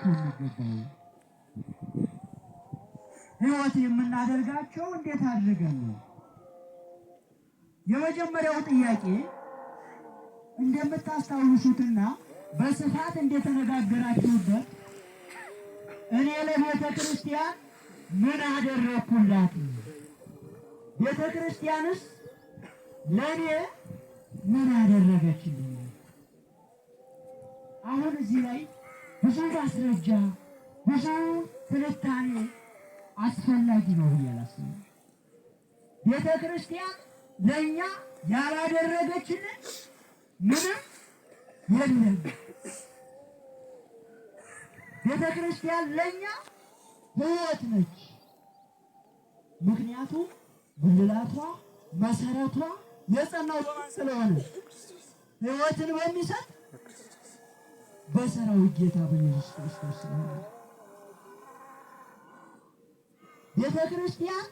የሚገባው? ሕይወት የምናደርጋቸው እንዴት አድርገን ነው? የመጀመሪያው ጥያቄ እንደምታስታውሱትና በስፋት እንደተነጋገራችሁበት እኔ ለቤተ ክርስቲያን ምን አደረግኩላት? ቤተ ክርስቲያንስ ለእኔ ምን አደረገችልኝ? አሁን እዚህ ላይ ብዙ ማስረጃ ብዙ ትንታኔ አስፈላጊ ነው ብዬ አላስብም። ቤተ ክርስቲያን ለእኛ ያላደረገችልን ምንም የለም። ቤተ ክርስቲያን ለእኛ ሕይወት ነች። ምክንያቱም ጉልላቷ መሰረቷ የጸናው በማን ስለሆነ? ሕይወትን በሚሰጥ በሰራዊት ጌታ በኢየሱስ ክርስቶስ ስለሆነ። ቤተ ክርስቲያን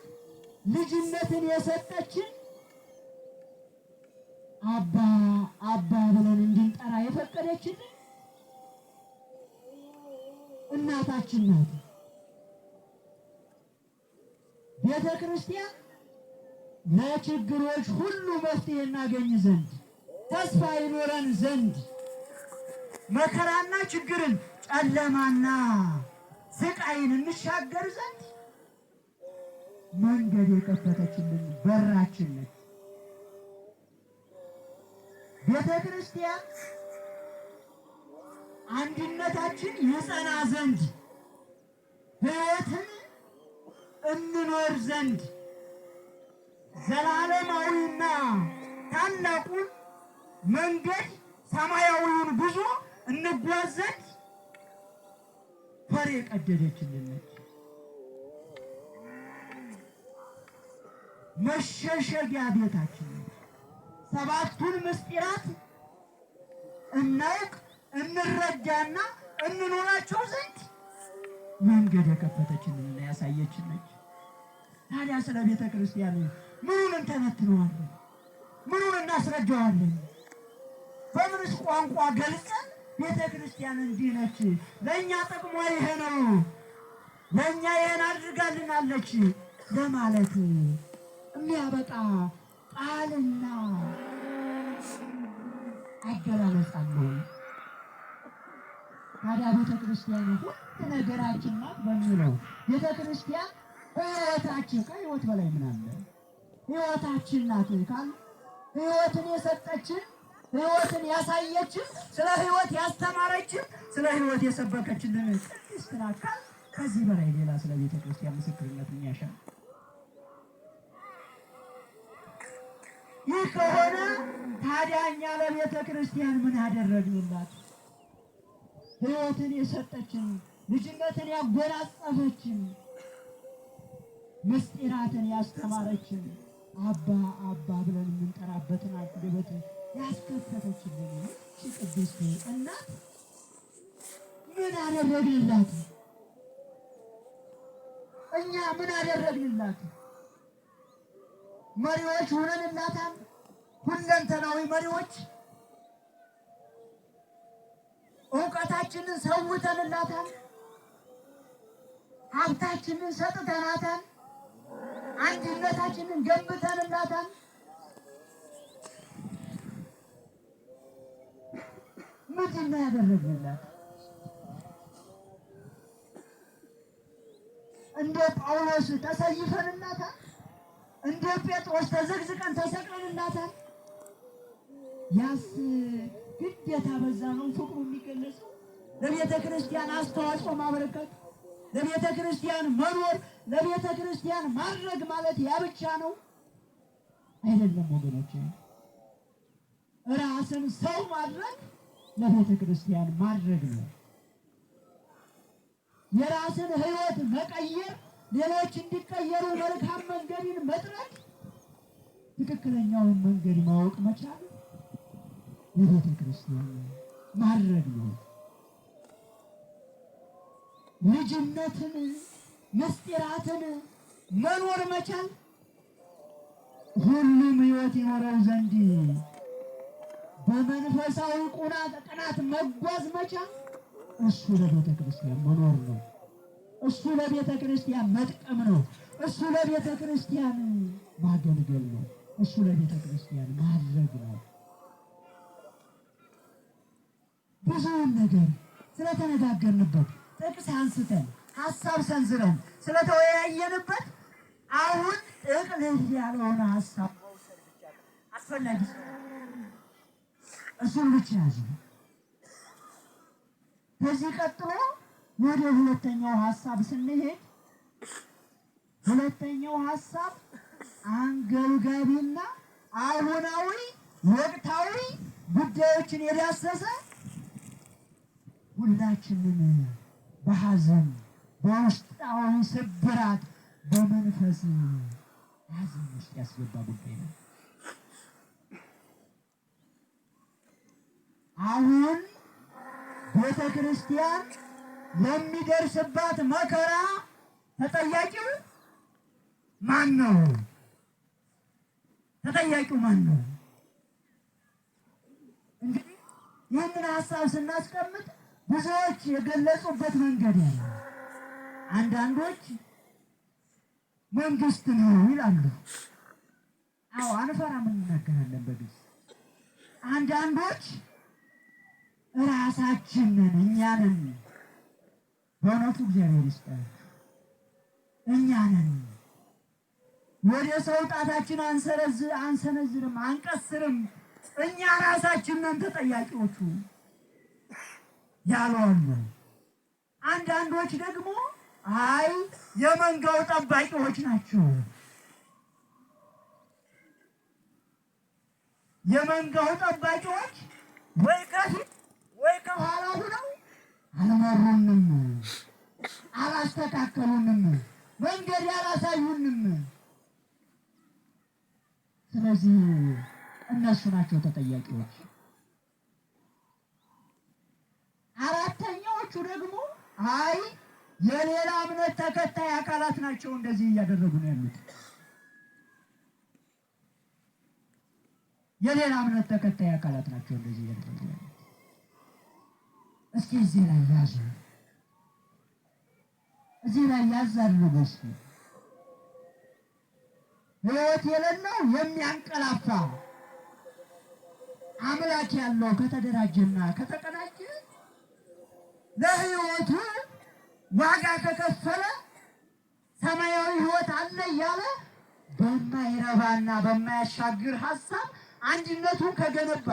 ልጅነትን የሰጠችን፣ አባ አባ ብለን እንድንጠራ የፈቀደችልን እናታችን ናት። ቤተ ክርስቲያን ለችግሮች ሁሉ መፍትሄ እናገኝ ዘንድ፣ ተስፋ ይኖረን ዘንድ፣ መከራና ችግርን፣ ጨለማና ስቃይን እንሻገር ዘንድ መንገድ የከፈተችልን በራችን ነች። ቤተ ክርስቲያን አንድነታችን ይጸና ዘንድ፣ ሕይወትን እንኖር ዘንድ፣ ዘላለማዊና ታላቁን መንገድ ሰማያዊውን ጉዞ እንጓዝ ዘንድ ፈር የቀደደችልን ነች። መሸሸጊያ ቤታችን ነች። ሰባቱን ምስጢራት እናውቅ፣ እንረዳና እንኖራቸው ዘንድ መንገድ የከፈተችልንና ያሳየችን ነች። ታዲያ ስለ ቤተ ክርስቲያን ምኑን እንተነትነዋለን? ምኑን እናስረዳዋለን? በምንስ ቋንቋ ገልጸን ቤተ ክርስቲያን እንዲህ ነች፣ ለእኛ ጥቅሟ ይሄ ነው፣ ለእኛ ይሄን አድርጋልናለች ለማለት የሚያበቃ ቃልና አገላለጽ አለው? ታዲያ ቤተ ክርስቲያን ሁሉ ነገራችን ናት በሚለው፣ ቤተ ክርስቲያን ሕይወታችን፣ ከሕይወት በላይ ምን አለ? ሕይወታችን ናት ካል፣ ሕይወትን የሰጠችን፣ ሕይወትን ያሳየችን፣ ስለ ሕይወት ያስተማረችን፣ ስለ ሕይወት የሰበከችልን ቅድስት ናት ካል፣ ከዚህ በላይ ሌላ ስለ ቤተ ክርስቲያን ምስክርነት የሚያሻል? ይህ ከሆነ ታዲያ እኛ ለቤተ ክርስቲያን ምን አደረግንላት? ሕይወትን የሰጠችን፣ ልጅነትን ያጎናጸፈችን፣ ምስጢራትን ያስተማረችን፣ አባ አባ ብለን የምንጠራበትን አንደበት ያስከፈተችልን ይህች ቅድስት እናት ምን አደረግንላት? እኛ ምን አደረግንላት? መሪዎች ሆነንላታል? ሁለንተናዊ መሪዎች፣ እውቀታችንን ሰውተንላታል፣ ሀብታችንን ሰጥተናታል፣ አንድነታችንን ገንብተንላታል። ምንድን ነው ያደረግንላት? እንደ ጳውሎስ ተሰይፈንላታል? እንደ ጴጥሮስ ተዘግዝቀን ተሰቅለንላታል? ያስ ግዴታ በዛ ነው ፍቅሩ የሚገለጸው። ለቤተ ክርስቲያን አስተዋጽኦ ማበረከት፣ ለቤተ ክርስቲያን መኖር፣ ለቤተ ክርስቲያን ማድረግ ማለት ያ ብቻ ነው አይደለም ወገኖች። ራስን ሰው ማድረግ ለቤተ ክርስቲያን ማድረግ ነው። የራስን ሕይወት መቀየር፣ ሌሎች እንዲቀየሩ መልካም መንገድን መጥረግ፣ ትክክለኛውን መንገድ ማወቅ መቻል ለቤተ ክርስቲያን ማድረግ ነው። ልጅነትን፣ ምስጢራትን መኖር መቻል፣ ሁሉም ሕይወት ይኖረው ዘንድ በመንፈሳዊ ቅናት መጓዝ መቻል እሱ ለቤተ ክርስቲያን መኖር ነው። እሱ ለቤተ ክርስቲያን መጥቀም ነው። እሱ ለቤተ ክርስቲያን ማገልገል ነው። እሱ ለቤተ ክርስቲያን ማድረግ ነው። ብዙውን ነገር ስለተነጋገርንበት ጥቅስ አንስተን ሀሳብ ሰንዝረን ስለተወያየንበት አሁን ጥቅልል ያለውን ሀሳብ መውሰድ ብቻ አስፈላጊ እሱን ብቻ ያዙ። ከዚህ ቀጥሎ ወደ ሁለተኛው ሀሳብ ስንሄድ ሁለተኛው ሀሳብ አንገብጋቢና አሁናዊ ወቅታዊ ጉዳዮችን የዳሰሰ ሁላችንን በሐዘን በውስጣዊ ስብራት በመንፈስ ሐዘን ውስጥ ያስገባ ጉዳይ ነው። አሁን ቤተ ክርስቲያን ለሚደርስባት መከራ ተጠያቂው ማን ነው? ተጠያቂው ማን ነው? እንግዲህ ይህንን ሀሳብ ስናስቀምጥ ብዙዎች የገለጹበት መንገድ ያለ፣ አንዳንዶች መንግስት ነው ይላሉ። አዎ አንፈራም፣ እንናገራለን በግልጽ። አንዳንዶች ራሳችንን እኛ ነን። በእውነቱ እግዚአብሔር ይስጣችሁ፣ እኛ ነን። ወደ ሰው ጣታችን አንሰነዝርም፣ አንቀስርም። እኛ ራሳችን ነን ተጠያቂዎቹ ያሉ አሉ። አንዳንዶች ደግሞ አይ የመንጋው ጠባቂዎች ናቸው፣ የመንጋው ጠባቂዎች ወይ ከፊት ወይ ከኋላ ሁነው አልመሩንም፣ አላስተካከሉንም፣ መንገድ ያላሳዩንም። ስለዚህ እነሱ ናቸው ተጠያቂዎች። አራተኛዎቹ ደግሞ አይ የሌላ እምነት ተከታይ አካላት ናቸው እንደዚህ እያደረጉ ነው ያሉት። የሌላ እምነት ተከታይ አካላት ናቸው እንደዚህ እያደረጉ ያሉት። እስኪ እዚህ ላይ ያዙ፣ እዚህ ላይ ያዝ አድርጉ። እስኪ ሕይወት የሌለው የሚያንቀላፋ አምላክ ያለው ከተደራጀና ከተቀናጀ ለሕይወቱ ዋጋ ከከፈለ ሰማያዊ ሕይወት አለ እያለ በማይረባና በማያሻግር ሀሳብ አንድነቱን ከገነባ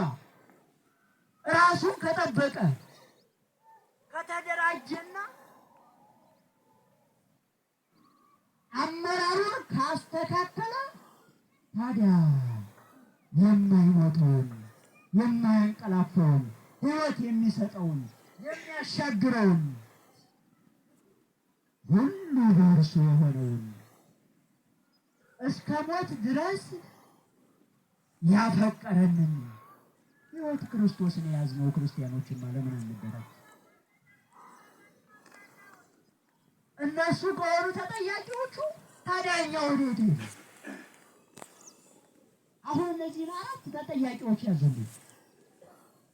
ራሱን ከጠበቀ ከተደራጀና አመራሩን ካስተካከለ ታዲያ የማይሞተውን የማያንቀላፋውን ሕይወት የሚሰጠውን የሚያሻግረውን ሁሉ በእርሱ የሆነውን እስከ ሞት ድረስ ያፈቀረንን ሕይወት ክርስቶስን የያዝነው ክርስቲያኖችማ ለምን አንደራጅ? እነሱ ከሆኑ ተጠያቂዎቹ ታዲያ እኛ ወዴት ሄዱ? አሁን እነዚህን አራት ተጠያቂዎች ያዘሉ።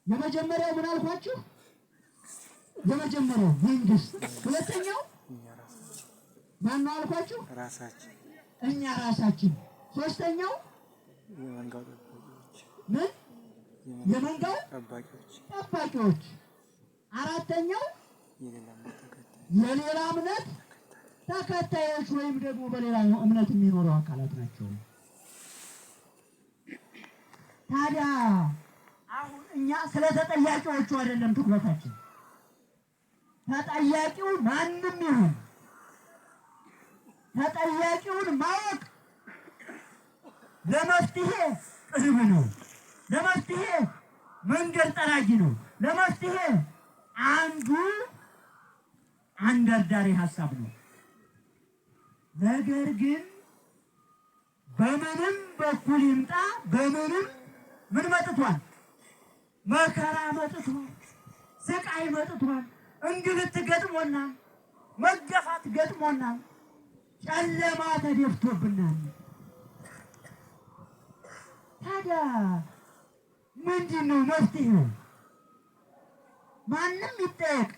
የመጀመሪያው ምን አልኳችሁ? የመጀመሪያው መንግስት፣ ሁለተኛው ማነው አልኳችሁ? ራሳችን፣ እኛ ራሳችን፣ ሶስተኛው የመንጋው ጠባቂዎች፣ ምን የመንጋው ጠባቂዎች፣ ጠባቂዎች፣ አራተኛው የሌላ እምነት ተከታዮች፣ የሌላ እምነት ተከታዮች ወይም ደግሞ በሌላ እምነት የሚኖሩ አካላት ናቸው። ታዲያ አሁን እኛ ስለ ተጠያቂዎቹ አይደለም ትኩረታችን። ተጠያቂው ማንም ይሁን ተጠያቂውን ማወቅ ለመፍትሄ ቅርብ ነው። ለመፍትሄ መንገድ ጠራጊ ነው። ለመፍትሄ አንዱ አንደርዳሪ ሀሳብ ነው። ነገር ግን በምንም በኩል ይምጣ በምንም ምን መጥቷል? መከራ መጥቷል። ስቃይ መጥቷል። እንግልት ገጥሞናል። መገፋት ገጥሞናል። ጨለማ ተደፍቶብናል። ታዲያ ምንድን ነው መፍትሄው? ማንም ይጠየቅ፣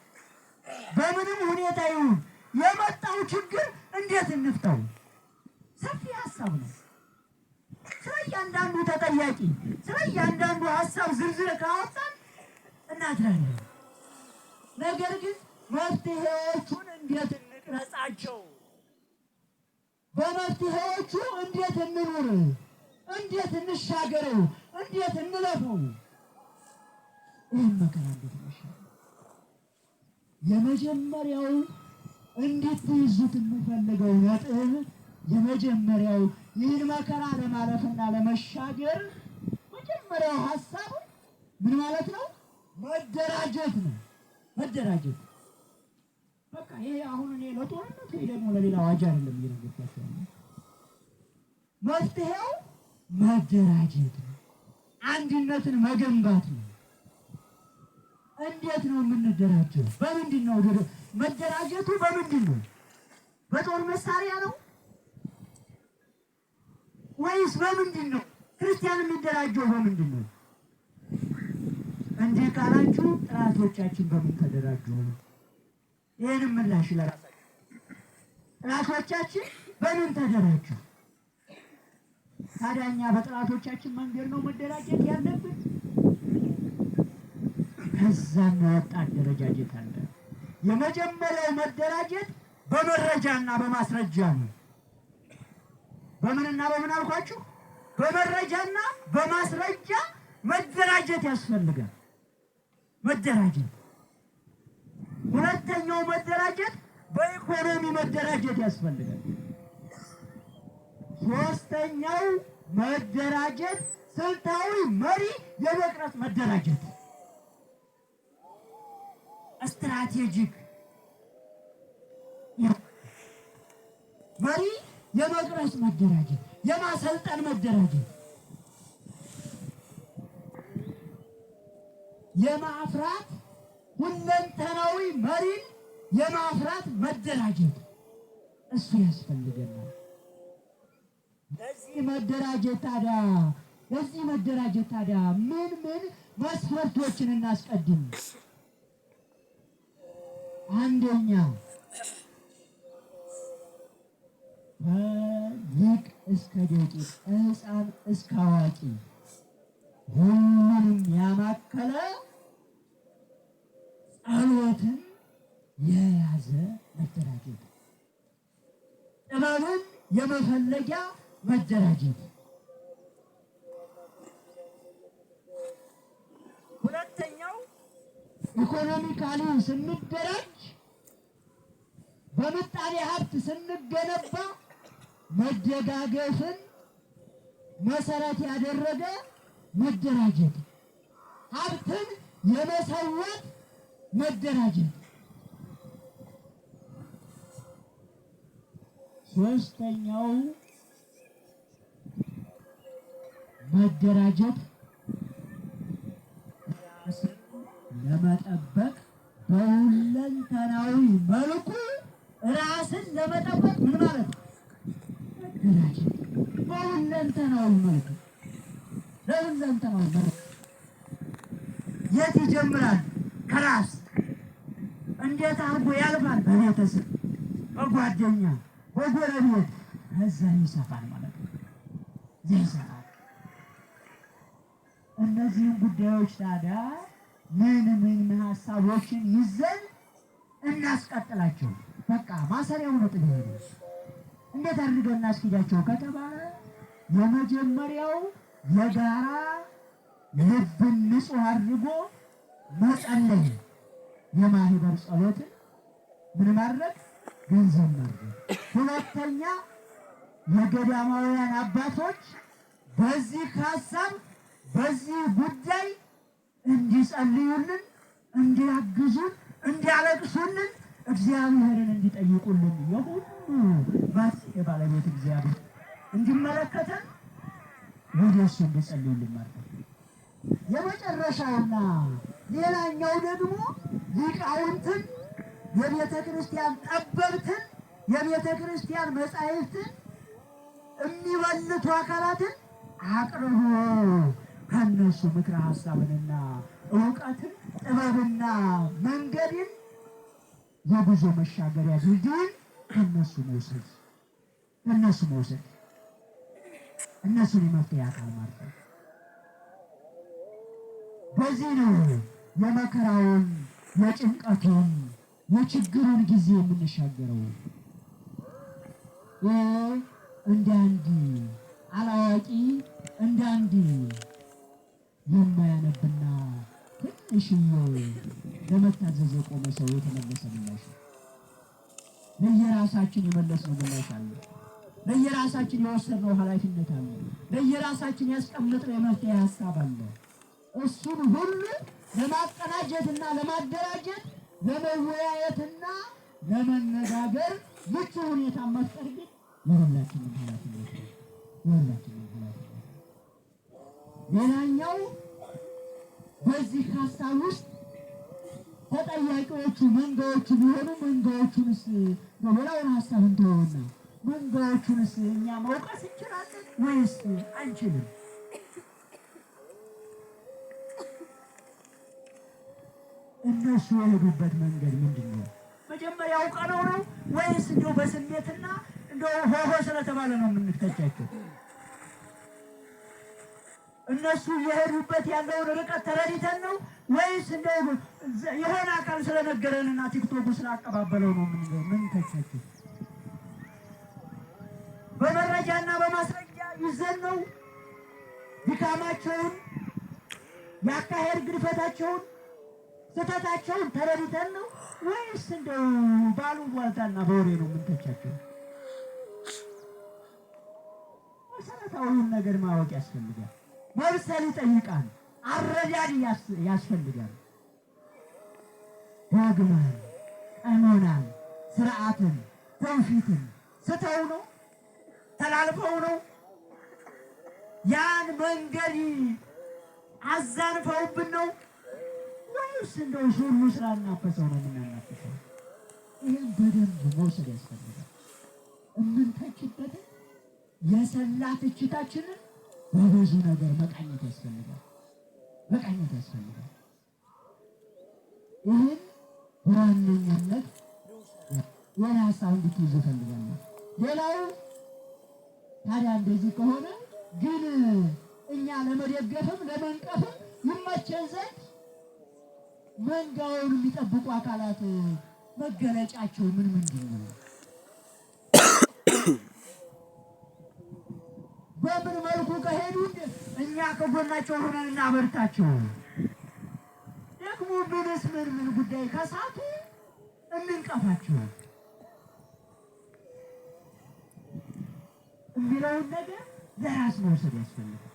በምንም ሁኔታ ይሁን የመጣው ችግር እንዴት እንፍታው? ሰፊ ሀሳብ ነው። ስለ እያንዳንዱ ተጠያቂ፣ ስለ እያንዳንዱ ሀሳብ ዝርዝር ካወጣን እናድራለን። ነገር ግን መፍትሄዎቹን እንዴት እንቅረጻቸው? በመፍትሄዎቹ እንዴት እንኑር? እንዴት እንሻገረው? እንዴት እንለፈው? ይህን መከራ እንዴት እንሻገር? የመጀመሪያው እንድትይዙት የምፈልገው ነጥብ፣ የመጀመሪያው ይህን መከራ ለማለፍና ለመሻገር መጀመሪያው ሀሳብ ምን ማለት ነው? መደራጀት ነው። መደራጀት። በቃ ይሄ አሁን እኔ ለጦርነት ወይ ደግሞ ለሌላ አዋጅ አይደለም እየነገርኳቸው ያለው። መፍትሄው መደራጀት ነው። አንድነትን መገንባት ነው። እንዴት ነው የምንደራጀው? በምንድን ነው መደራጀቱ? በምንድን ነው? በጦር መሳሪያ ነው ወይስ በምንድን ነው? ክርስቲያን የሚደራጀው በምንድን ነው? እንዲህ ካላችሁ ጠላቶቻችን በምን ተደራጁ? ይህንም ምላሽ ለራሳችሁ። ጠላቶቻችን በምን ተደራጁ? ታዲያ እኛ በጠላቶቻችን መንገድ ነው መደራጀት ያለብን? ከዛም የወጣ አደረጃጀት አለ። የመጀመሪያው መደራጀት በመረጃና በማስረጃ ነው። በምንና በምን አልኳችሁ? በመረጃና በማስረጃ መደራጀት ያስፈልጋል። መደራጀት። ሁለተኛው መደራጀት በኢኮኖሚ መደራጀት ያስፈልጋል። ሶስተኛው መደራጀት ስልታዊ መሪ የመቅረጽ መደራጀት፣ strategic መሪ የመቅረጽ መደራጀት፣ የማሰልጠን መደራጀት፣ የማፍራት ሁለንተናዊ መሪን የማፍራት መደራጀት እሱ ያስፈልገናል። ለዚህ መደራጀት ታዲያ ምን ምን መስፈርቶችን እናስቀድም? አንደኛ፣ ከሊቅ እስከ ደቂቅ፣ ከሕፃን እስከ አዋቂ ሁሉንም ያማከለ ጸሎትን የያዘ መደራጀት፣ ጥበብን የመፈለጊያ መደራጀት። ሁለተኛው economically ስንደራጅ፣ በምጣኔ ሀብት ስንገነባ መደጋገፍን መሰረት ያደረገ መደራጀት፣ ሀብትን የመሰወት መደራጀት። ሶስተኛው መደራጀት ራስን ለመጠበቅ፣ በሁለንተናዊ መልኩ ራስን ለመጠበቅ ምን ማለት ነው? መደራጀት በሁለንተናዊ መልኩ የት ይጀምራል? ከራስ። እንዴት አድርጎ ያልፋል? በቤተሰብ፣ በጓደኛ፣ በጎረቤት፣ ከዛ ይሰፋል ማለት ነው። ይሰፋል። እነዚህን ጉዳዮች ታዲያ ምን ምን ሀሳቦችን ይዘን እናስቀጥላቸው? በቃ ማሰሪያው ነጥብ ይሄ ነው። እንዴት አድርገን እናስኪዳቸው ከተባለ የመጀመሪያው የጋራ ልብን ንጹሕ አድርጎ መጸለይ፣ የማህበር ጸሎትን ምን ማድረግ? ገንዘብ ማድረግ። ሁለተኛ፣ የገዳማውያን አባቶች በዚህ ሀሳብ በዚህ ጉዳይ እንዲጸልዩልን፣ እንዲያግዙን፣ እንዲያለቅሱልን፣ እግዚአብሔርን እንዲጠይቁልን፣ የሁሉ መፍትሄ ባለቤት እግዚአብሔር እንዲመለከተን ወደ እሱ እንዲጸልዩልን ማለት ነው። የመጨረሻውና ሌላኛው ደግሞ ሊቃውንትን፣ የቤተ ክርስቲያን ጠበብትን፣ የቤተ ክርስቲያን መጻሕፍትን የሚበልቱ አካላትን አቅርቦ ከነሱ ምክረ ሀሳብንና እውቀትን፣ ጥበብና መንገድን የጉዞ መሻገሪያ ድልድዩን ከነሱ መውሰድ ከነሱ መውሰድ እነሱን የመፍትሄ አካል ማድረግ። በዚህ ነው የመከራውን፣ የጭንቀቱን፣ የችግሩን ጊዜ የምንሻገረው። ይህ እንደ አንድ አላዋቂ፣ እንደ አንድ የማያነብና ትንሽዬ ለመታዘዝ የቆመ ሰው የተመለሰ ምላሽ ነው። ለየራሳችን የመለስነው ምላሽ አለ። ለየራሳችን የወሰድነው ኃላፊነት አለ። ለየራሳችን ያስቀመጥነው የመፍትሄ ሀሳብ አለ። እሱን ሁሉ ለማቀናጀትና ለማደራጀት፣ ለመወያየትና ለመነጋገር ምቹ ሁኔታ መፍጠር ግን የሁላችንም ኃላፊነት ነው። የሁላችንም ኃላፊነት ነው። ሌላኛው በዚህ ሀሳብ ውስጥ ተጠያቂዎቹ መንጋዎቹ ቢሆኑ፣ መንጋዎቹንስ፣ ሌላውን ሀሳብ እንተወውና፣ መንጋዎቹንስ እኛ መውቀስ እንችላለን ወይስ አንችልም? እነሱ የሄዱበት መንገድ ምንድን ነው? መጀመሪያ አውቀነው ነው ወይስ እንደው በስሜትና እንደው ሆሆ ስለተባለ ነው የምንተቻቸው? እነሱ የሄዱበት ያለውን ርቀት ተረድተን ነው ወይስ እንደው የሆነ አካል ስለነገረንና ቲክቶኩ ስላቀባበለው ነው የምንተቻቸው? በመረጃና በማስረጃ ይዘን ነው፣ ድካማቸውን፣ ያካሄድ ግድፈታቸውን፣ ስህተታቸውን ተረድተን ነው ወይስ እንደው ባሉባልታና በወሬ ነው የምንተቻቸው? መሰረታዊውን ነገር ማወቅ ያስፈልጋል። መብሰል ይጠይቃል። አረዳድ ያስፈልጋል። ዶግማን፣ ቀኖናን፣ ስርዓትን፣ ትውፊትን ስተው ነው፣ ተላልፈው ነው፣ ያን መንገድ አዛንፈውብን ነው ወይስ እንደው ሱሩ ስላናፈሰው ነው የምናናፈሰው? ይህን በደንብ መውሰድ ያስፈልጋል። የምንተችበትን የሰላ ትችታችንን በብዙ ነገር መቃኘት ያስፈልጋል። መቃኘት ያስፈልጋል። ይህን በዋነኛነት የኔ ሀሳብ እንድትይዙ እፈልጋለሁ። ሌላው ታዲያ እንደዚህ ከሆነ ግን እኛ ለመደገፍም ለመንቀፍም ይመቸን ዘንድ መንጋውን የሚጠብቁ አካላት መገለጫቸው ምን ምንድን ነው? በምን መልኩ ከሄዱ እኛ ከጎናቸው ሆነን እናበርታቸው? ደግሞ ምንስ ምን ምን ጉዳይ ከሳቱ እንንቀፋቸው የሚለውን ነገር ለራስ መውሰድ ያስፈልጋል።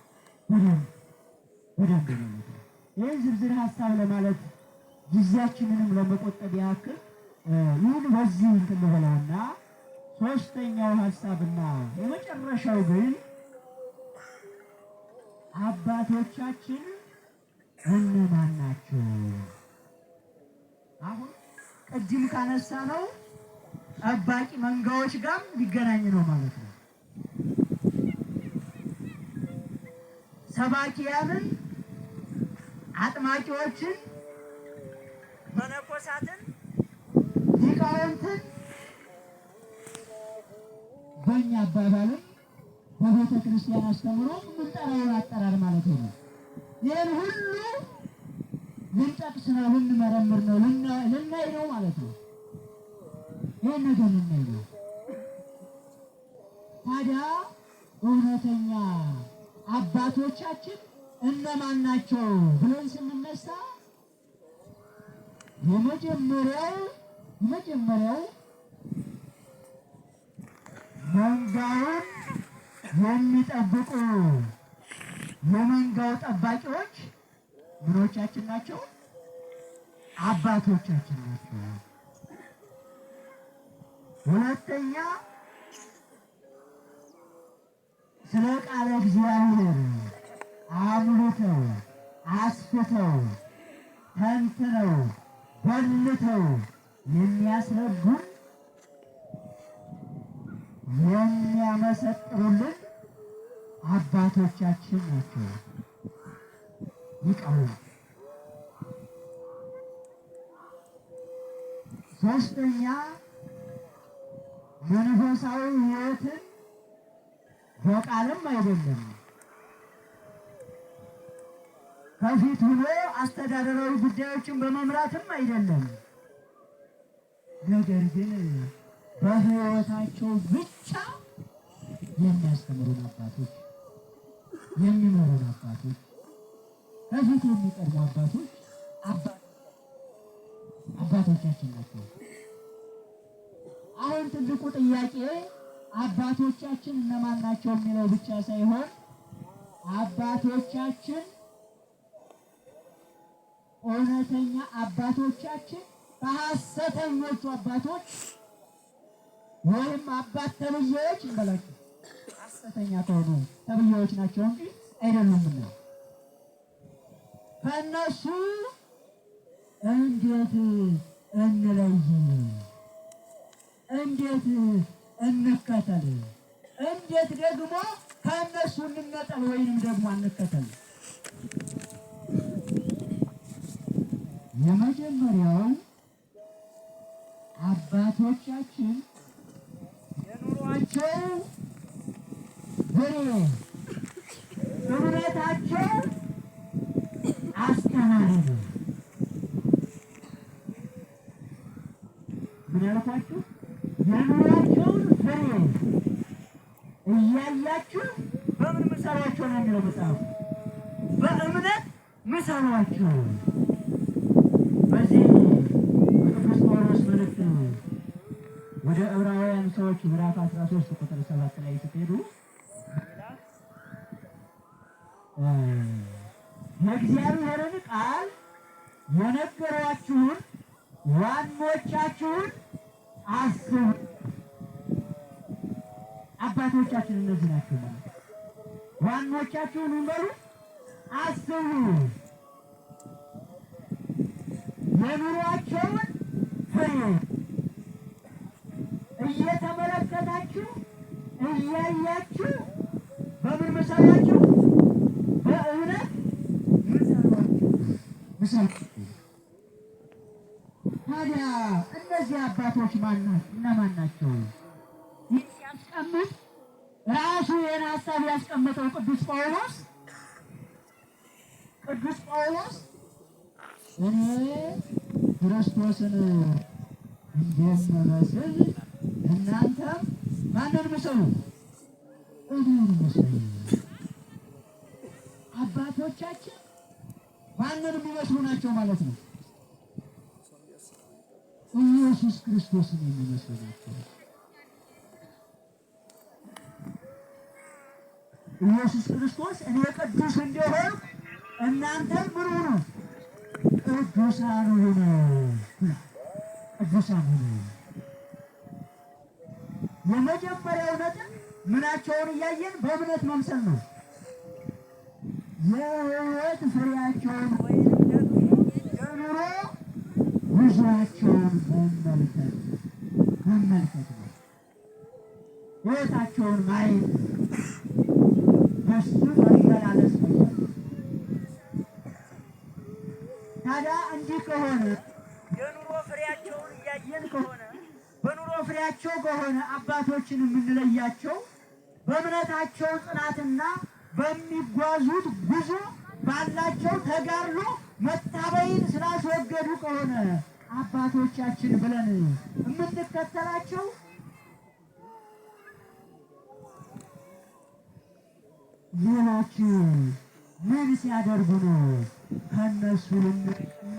በደንብ በደንብ ማለት ነው። ይህን ዝርዝር ሀሳብ ለማለት ጊዜያችንንም ለመቆጠብ ያክል ይህን በዚህ እንትን ልበለውና ሶስተኛው ሀሳብና የመጨረሻው ግን አባቶቻችን እነማን ናቸው? አሁን ቅድም ካነሳ ነው ጠባቂ መንጋዎች ጋር ሊገናኝ ነው ማለት ነው። ሰባኪያንን፣ አጥማቂዎችን፣ መነኮሳትን፣ ሊቃውንትን፣ በእኛ አባባልም በቤተ ክርስቲያን አስተምሮ የምንጠራውን አጠራር ማለት ነው። ይህን ሁሉ ልንጠቅስ ነው፣ ልንመረምር ነው፣ ልናይ ነው ማለት ነው። ይህን ነገር ልናይ ነው። ታዲያ እውነተኛ አባቶቻችን እነማን ናቸው ብለን ስንነሳ የመጀመሪያው መንጋውን የሚጠብቁ የመንጋው ጠባቂዎች ምኖቻችን ናቸው? አባቶቻችን ናቸው። ሁለተኛ ስለ ቃለ እግዚአብሔር አምልተው፣ አስፍተው፣ ተንትነው፣ በልተው የሚያስረዱን፣ የሚያመሰጥሩልን አባቶቻችን ናቸው። ሊቃውንት። ሶስተኛ መንፈሳዊ ሕይወትን በቃልም አይደለም ከፊት ሆኖ አስተዳደራዊ ጉዳዮችን በመምራትም አይደለም፣ ነገር ግን በሕይወታቸው ብቻ የሚያስተምሩን አባቶች፣ የሚመሩን አባቶች፣ ከፊት የሚቀድሙ አባቶች አባቶቻችን ናቸው። አሁን ትልቁ ጥያቄ አባቶቻችን እነማን ናቸው የሚለው ብቻ ሳይሆን አባቶቻችን እውነተኛ አባቶቻችን በሐሰተኞቹ አባቶች ወይም አባት ተብዬዎች እንበላቸው ሐሰተኛ ከሆኑ ተብዬዎች ናቸው እንጂ አይደሉምና ከእነሱ እንዴት እንለይ? እንዴት እንከተል? እንዴት ደግሞ ከእነሱ እንነጠል ወይንም ደግሞ አንከተል? የመጀመሪያው አባቶቻችን የኑሯቸው ፍሬ እምነታቸው አስተማሪ ነው። ምን ያልኳችሁ? የኑሯቸውን ፍሬ እያያችሁ በምን ምሰሏቸው ነው የሚለው መጽሐፉ። በእምነት ምሰሏቸው። በዚህ በቅዱስ ጳውሎስ መልእክት ወደ ዕብራውያን ሰዎች ምዕራፍ 13 ቁጥር 7 ላይ ስትሄዱ የእግዚአብሔርን ቃል የነገሯችሁን ዋኖቻችሁን አስቡ። አባቶቻችን እነዚህ ናቸው ማለት ነው። ዋኖቻችሁን በሉ አስቡ። የኑሯቸውን ፍሬ እየተመለከታችሁ እያያችሁ በምን ምሰሏቸው? በእምነት ምሰሏቸው። ምሰሏቸው። ታዲያ እነዚህ አባቶች እነማን ናቸው? ይህ ሲያስቀምጥ ራሱ ይህን ሀሳብ ያስቀመጠው ቅዱስ ጳውሎስ ቅዱስ ጳውሎስ እኔ ክርስቶስን እንደምመስል እናንተም ማንን ምሰሉ? እኔን ምሰሉ። አባቶቻችን ማንን የሚመስሉ ናቸው ማለት ነው? ኢየሱስ ክርስቶስን የሚመስሉ ናቸው። ኢየሱስ ክርስቶስ እኔ ቅዱስ እንደሆንኩ እናንተም ምን ሁኑ? ቅዱሳን ሁኑ። ቅዱሳን ሁኑ። የመጀመሪያው ነጥብ ምናቸውን እያየን በእምነት መምሰል ነው። የሕይወት ፍሬያቸውን ወይም ደግሞ የኑሮ ጉዟቸውን መመልከት መመልከት ነው። ሕይወታቸውን ማየት ነው። በሱ መመላለስ መቻል። ታዲያ እንዲህ ከሆነ የኑሮ ፍሬያቸውን እያየን ከሆነ በኑሮ ፍሬያቸው ከሆነ አባቶችን የምንለያቸው በእምነታቸው ጽናትና በሚጓዙት ጉዞ ባላቸው ተጋድሎ መታበይን ስላስወገዱ ከሆነ አባቶቻችን ብለን የምንከተላቸው ሌሎች ምን ሲያደርጉ ነው ከእነሱ ልንርቅና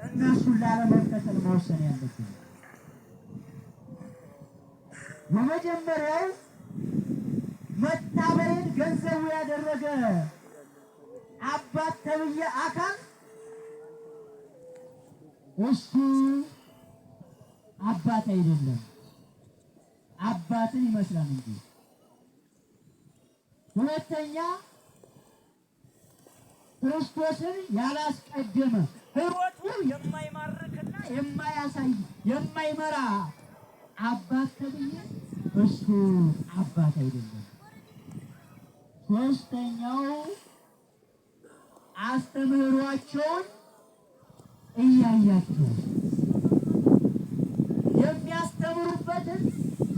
እነሱን ላለመከተል መወሰን ያለብን? የመጀመሪያው መታበይን ገንዘቡ ያደረገ አባት ተብዬ አካል እሱ አባት አይደለም፣ አባትን ይመስላል እንጂ። ሁለተኛ ክርስቶስን ያላስቀደመ ሕይወቱ የማይማርክና የማያሳይ የማይመራ አባት ተብዬ እሱ አባት አይደለም። ሶስተኛው አስተምህሯቸውን እያያችሁ የሚያስተምሩበትን፣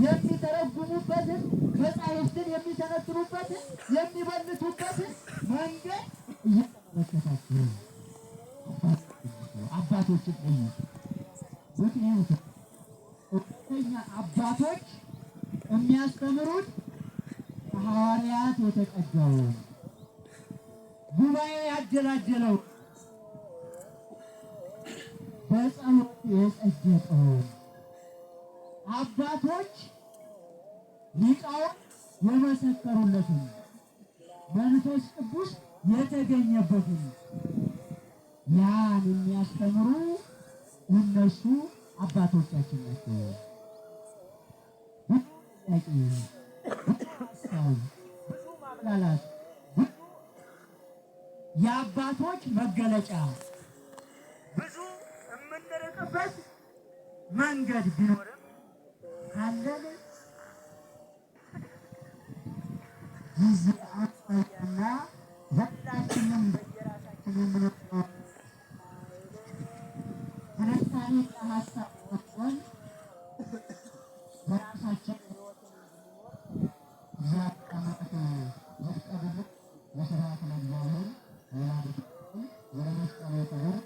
የሚተረጉሙበትን፣ መጻሕፍትን የሚተነትኑበትን፣ የሚበልቱበትን መንገድ እየተመለከታችሁ አባቶችን ጠይቁ። ምክንያቱም እውነተኛ አባቶች የሚያስተምሩት ከሐዋርያት የተቀዳውን፣ ጉባኤ ያደላደለው፣ በጸሎት የጸደቀውን፣ አባቶች ሊቃውንት የመሰከሩለትን፣ መንፈስ ቅዱስ የተገኘበትን ያን የሚያስተምሩ እነሱ አባቶቻችን ናቸው። ብዙ ጥያቄ፣ ብዙ ሀሳብ፣ ብዙ ማብላላት፣ ብዙ የአባቶች መገለጫ፣ ብዙ የምንርቅበት መንገድ ቢኖርም ካለን ጊዜ አኳያና ሁላችንም በየራሳችን የምንወስነው ትንታኔና ሀሳብ ወስደን በራሳችን ሕይወት እንድንኖር እግዚአብሔር አምላክ ይፍቀድልን። ወስብሐት ለእግዚአብሔር ወለወላዲቱ ድንግል ወለመስቀሉ ክቡር።